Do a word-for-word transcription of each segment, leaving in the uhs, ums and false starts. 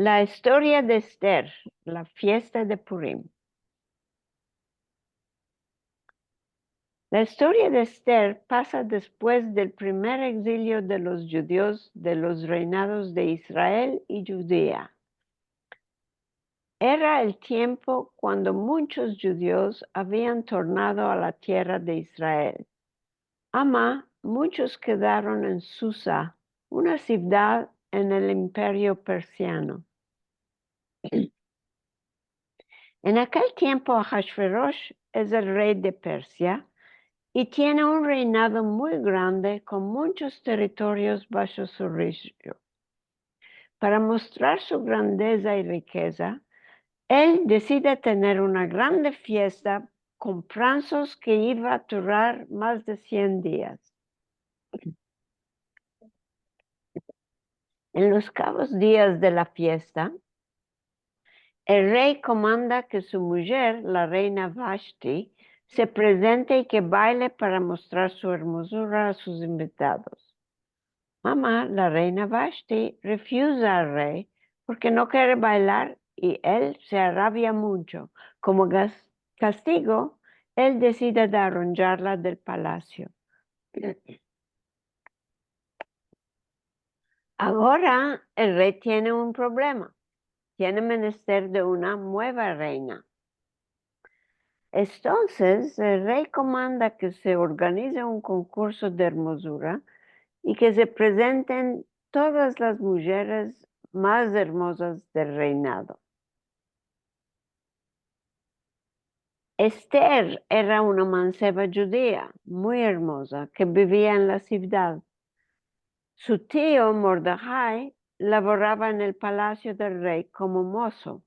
La istoria de Ester, la fiesta de Purim. La istoria de Ester pasa despues del primer egzilio de los djudios de los reinados de Israel i Djudia. Era el tiempo kuando munchos djudios avian tornado a la tierra de Israel. Ama, munchos kedaron en Susa, una sivdad en el imperio persiano. En akel tiempo Ahashverosh es el rey de Persia i tiene un reinado muy grande kon munchos territorios basho su rijio. Para mostrar su grandeza i rikeza, el deside tener una grande fiesta kon pransos ke iva a durar mas de sien dias. En los kavos dias de la fiesta, el rey komanda ke su mujer, la reina Vashti, se prezente i ke baile para mostrar su ermozura a sus invitados. Ama, la reina Vashti refuza al rey porke no kere bailar i el se arabia muncho. Komo gas-, kastigo, el deside de aronjarla del palasio. Agora el rey tiene un problema. Tiene menester de una mueva reina. Entonses, el rey komanda ke se organize un konkurso de ermozura i ke se prezenten todas las mujeres mas ermozas del reinado. Ester era una manseva djudia, muy ermoza, ke bivia en la sivdad. Su tio Mordehai lavorava en el palasio del rey komo mozo,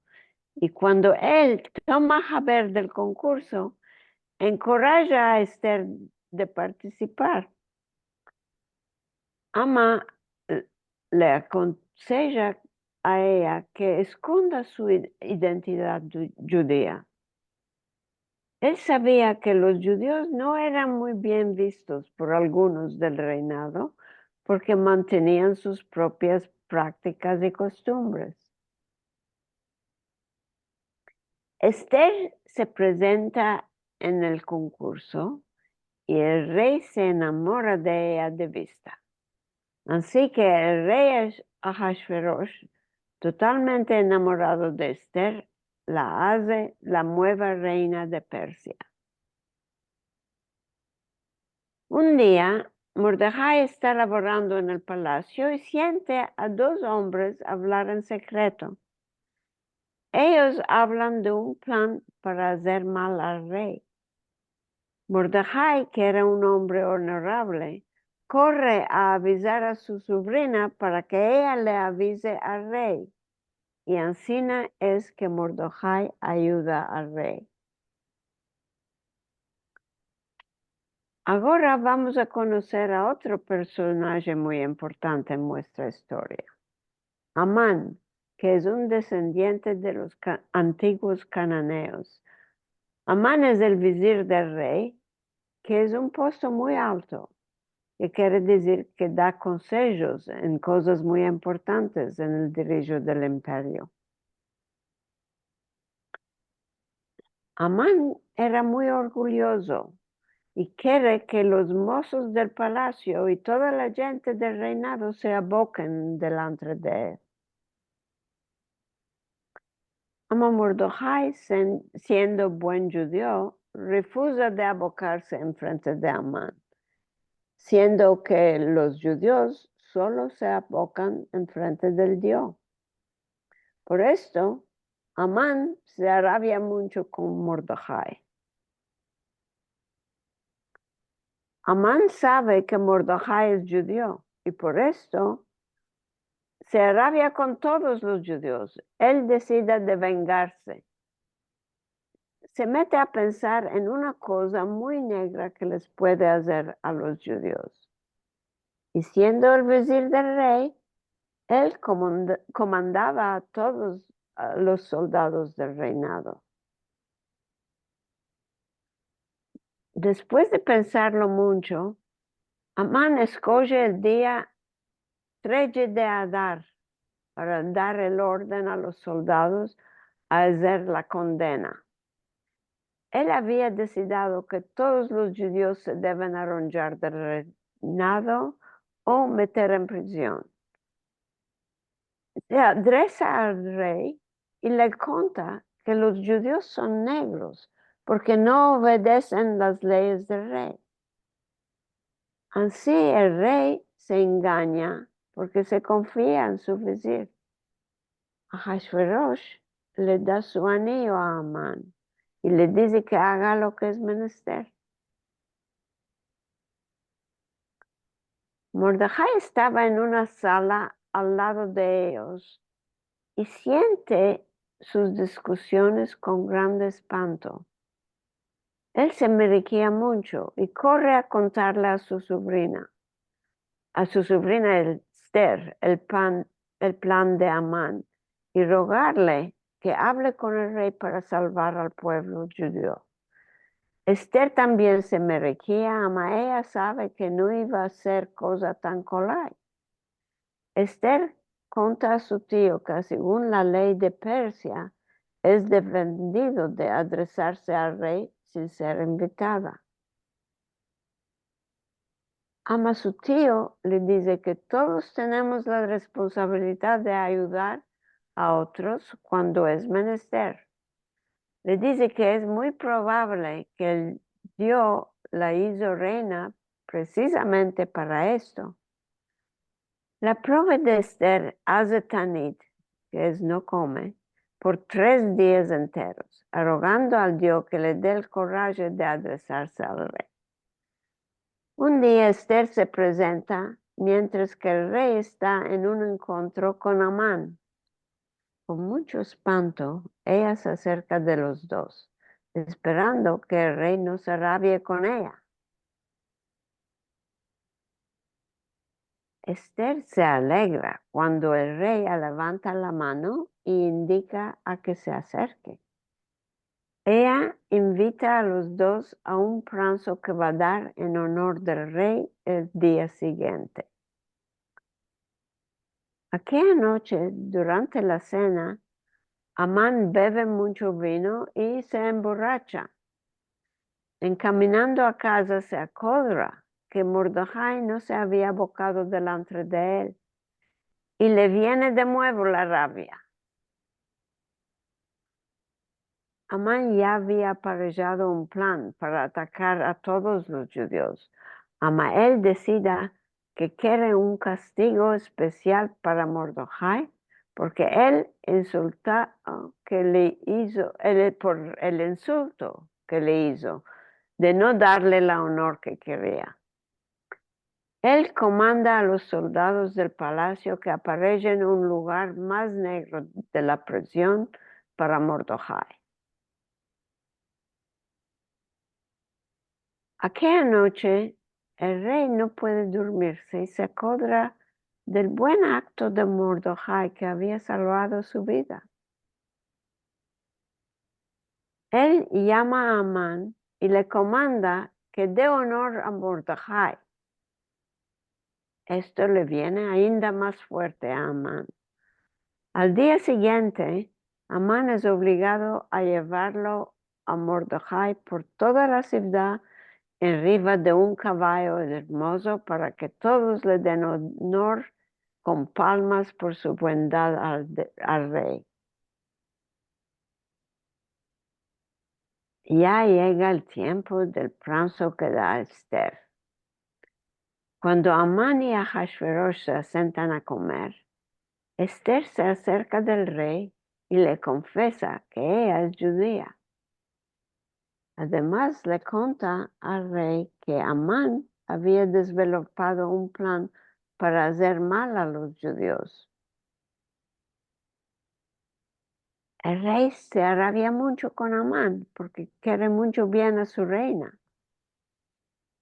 i kuando el toma haber del konkurso, enkoraja a Ester de partisipar. Ama, eh, le akonseja a eya ke eskonda su id-, identidad dju-, djudia. El savia ke los djudios no eran muy bien vistos por algunos del reinado porke mantenian sus propias praktikas i kostumbres. Ester se prezenta en el konkurso i el rey se enamora de eya de vista. Ansi ke el rey Ash-, Ahashverosh, totalmente enamorado de Ester, la aze la mueva reina de Persia. Un dia, Mordehai esta lavorando en el palasio i siente a dos ombres avlar en sekreto. Eyos avlan de un plan para azer mal al rey. Mordehai, ke era un ombre onorable, korre a avizar a su suvrina para ke eya le avize al rey. I ansina es ke Mordehai ayuda al rey. Agora vamos a konoser a otro personaje muy importante en muestra istoria, Aman, ke es un desendiente de los ka-, antiguos kananeos. Aman es el vizir del rey, ke es un posto muy alto, ke kere dizir ke da konsejos en kozas muy importantes en el dirijio del imperio. Aman era muy orgulyozo i kere ke los mozos del palasio i toda la djente del reinado se aboken delantre de el. Ama Mordehai, sen-, siendo buen djudio, refuza de abokarse enfrente de Aman, siendo ke los djudios solo se abokan enfrente del Dio. Por esto, Aman se arabia muncho kon Mordehai. Aman save ke Mordehai es djudio i por esto se arabia kon todos los djudios. El deside de vengarse. Se mete a pensar en una koza muy negra ke les puede azer a los djudios. I siendo el vizir del rey, el komanda-, komandava a todos, a los soldados del reinado. Despues de pensarlo muncho, Aman eskoje el dia treje de Adar, para dar el orden a los soldados a azer la kondena. El avia desidado ke todos los djudios se deven aronjar del reinado o meter en prizion. Se adresa al rey i le konta ke los djudios son negros porke no obedesen las leyes del rey. Ansi el rey se enganya porke se konfia en su vizir. Ahashverosh le da su aniyo a Aman i le dize ke aga lo ke es menester. Mordehai estava en una sala al lado de eyos i siente sus diskusiones kon grande espanto. El se merekia muncho i korre a kontarle a su subrina, a su subrina Ester, el pan, el plan de Aman i rogarle ke avle kon el rey para salvar al puevlo djudio. Ester tambien se merekia, ama eya save ke no iva a ser koza tan kolay. Ester konta a su tio ke segun la ley de Persia es defendido de adresarse al rey sin ser invitada. Ama su tio le dize ke todos tenemos la responsabilidad de ayudar a otros kuando es menester. Le dize ke es muy provable ke el Dio la izo reina presizamente para esto. La prove de Ester aze tanit, ke es no kome, por tres dias enteros, arogando al Dio ke le de el koraje de adresarse al rey. Un dia Ester se prezenta mientras ke el rey esta en un enkontro kon Aman. Kon muncho espanto, eya se aserka de los dos, esperando ke el rey no se arabie kon eya. Ester se alegra kuando el rey alevanta la mano i indika a ke se aserke. Eya invita a los dos a un pranso ke va a dar en onor del rey el dia siguiente. Akeya noche, durante la sena, Aman beve muncho vino i se emborracha. Enkaminando a kaza, se akodra ke Mordehai no se avia bokado delantre de el, i le viene de muevo la rabia. Aman ya avia aparejado un plan para atakar a todos los djudios. Ama el desida ke kere un kastigo espesial para Mordehai, porke el insulta, ke le izo, el, por el insulto ke le izo, de no darle la onor ke keria. El komanda a los soldados del palasio ke aparejen un lugar mas negro de la prizion para Mordehai. Akeya noche, el rey no puede durmirse i se akodra del buen akto de Mordehai ke avia salvado su vida. El yama a Aman i le komanda ke de onor a Mordehai. Esto le viene ainda mas fuerte a Aman. Al dia siguiente, Aman es ovligado a yevarlo a Mordehai por toda la sivdad enriva de un kavayo ermozo para ke todos le den onor kon palmas por su buendad al, al rey. Ya yega el tiempo del pranso ke da Ester. Kuando Aman i Ahashverosh se asentan a komer, Ester se aserka del rey i le konfesa ke eya es djudia. Ademas, le konta al rey ke Aman avia desvelopado un plan para azer mal a los djudios. El rey se arabia muncho kon Aman porke kere muncho bien a su reina.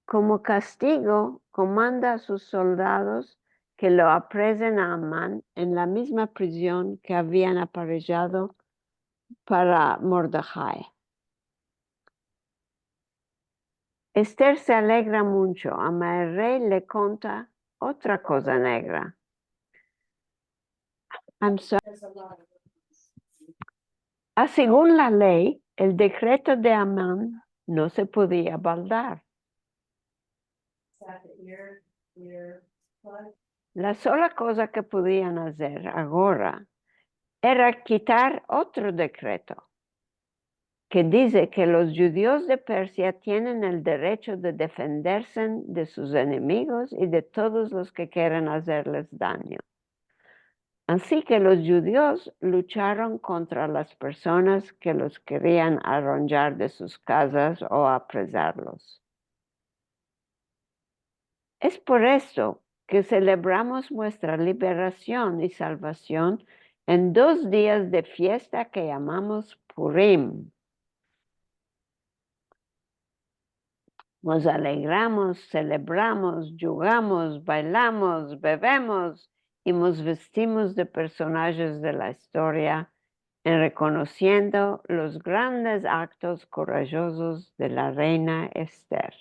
Komo kastigo, komanda a sus soldados ke lo aprezen a Aman en la mizma prizion ke avian aparejado para Mordehai. Ester se alegra muncho, ama el rey le konta otra koza negra. I'm sorry. A, segun la ley, el dekreto de Aman no se podia baldar. La sola koza ke podian azer agora era kitar otro dekreto ke dize ke los djudios de Persia tienen el derecho de defenderse de sus enemigos i de todos los ke keren azerles danyo. Ansi ke los djudios lucharon kontra las personas ke los kerian aronjar de sus kazas o apresarlos. Es por esto ke selebramos muestra liberasion i salvasion en dos dias de fiesta ke yamamos Purim. Mos alegramos, selebramos, djugamos, bailamos, bevemos i mos vestimos de personajes de la istoria en rekonosiendo los grandes aktos korajozos de la reina Ester.